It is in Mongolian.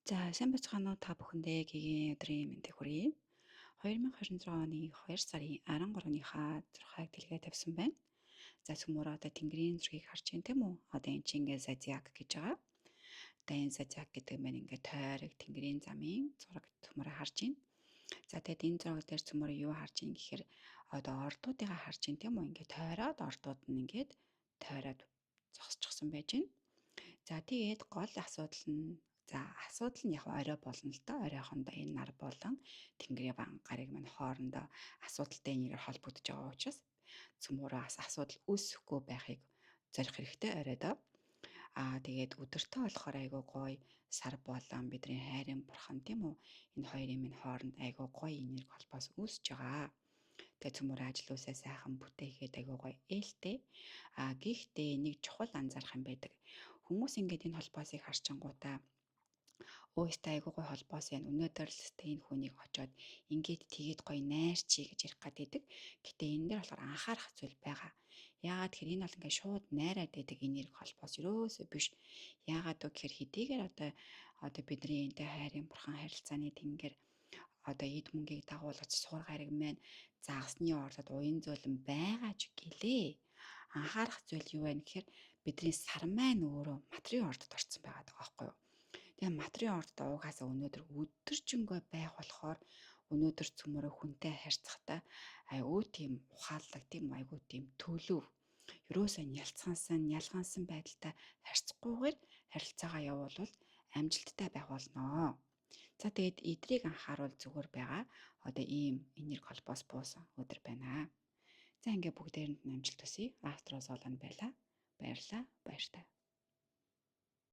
За сайн байцгаана уу та бүхэндээ гэгээн өдрийн мэндийг хүргэе. 2026 оны 2 сарын 13-ныхаа 6-ыг дэлгээ тавьсан байна. За цөмөр одоо тэнгэрийн зургийг харж байна тийм үү? Одоо энэ чинь ингээ зодиак гэж байгаа. Одоо энэ зодиак гэдэг маань ингээ тойрог тэнгэрийн замын зураг цөмөр харж байна. За тэгэд энэ зураг дээр цөмөр юу харж байна гэхээр одоо ордуудыгаа харж байна тийм үү? Ингээ тойроод ордууд нь ингээд тойроод зогсчихсон байж байна. За тэгээд гол асуудал нь за асуудал нь яг орой болно л доо. Оройхондоо энэ нар болон тэнгэрийн гариг маань хоорондоо асуудалтай энергээр холбогдож байгаа учраас цөмөрөө бас асуудал үүсэхгүй байхыг зорих хэрэгтэй оройдоо. Аа тэгээд өдөртөө болохоор айгүй гоё сар болон бидний хайрын бурхан тийм үү? Энэ хоёрын минь хооронд айгүй гоё энерги холбоос үүсэж байгаа. Тэгээ цөмөр ажил үсээ сайхан бүтээхэд айгүй гоё ээлтэй. Аа гэхдээ нэг чухал анзаарах юм байдаг. Хүмүүс ингээд энэ холбоосыг харчингуудаа өөстөө айгүй гоё холбоос байна. Өнөөдөр л өстой энэ хүнийг очоод ингээд тэгээд гоё найрчий гэж ярих гад идэг. Гэтэ энэ дээр болохоор анхаарах зүйл байгаа. Яагаад тэгэхээр энэ бол ингээд шууд найраад байдаг энерги холбоос ерөөсөө биш. Яагаад вэ гэхээр хэдийгээр одоо бидний энтэй хайрын бурхан харилцааны тэнгэр одоо эд мөнгийг дагуулгач сугар гариг маань загасны ордод уян зөөлөн байгаа ч гэлээ. Анхаарах зүйл юу вэ гэхээр бидний сар маань өөрөө матрийн ордод орсон байгаа даа байхгүй юу? Тэгээ матрийн ордод угаасаа өнөөдөр өдөржингөө байх болохоор өнөөдөр цөмөрөө хүнтэй харьцахдаа айгүй тийм ухаалаг, тийм айгүй тийм төлөв. Ерөөсөө нялцгансан, нялгансан байдалтай харьцахгүйгээр харилцаагаа явуулвал амжилттай байх болно. За тэгээд эдрийг анхааруул зүгээр байгаа. Одоо ийм энерги холбоос буусан өдөр байна. За ингээ бүгдээрэнд нь амжилт хүсье. Астро Золон байла. Баярлалаа. Баяртай.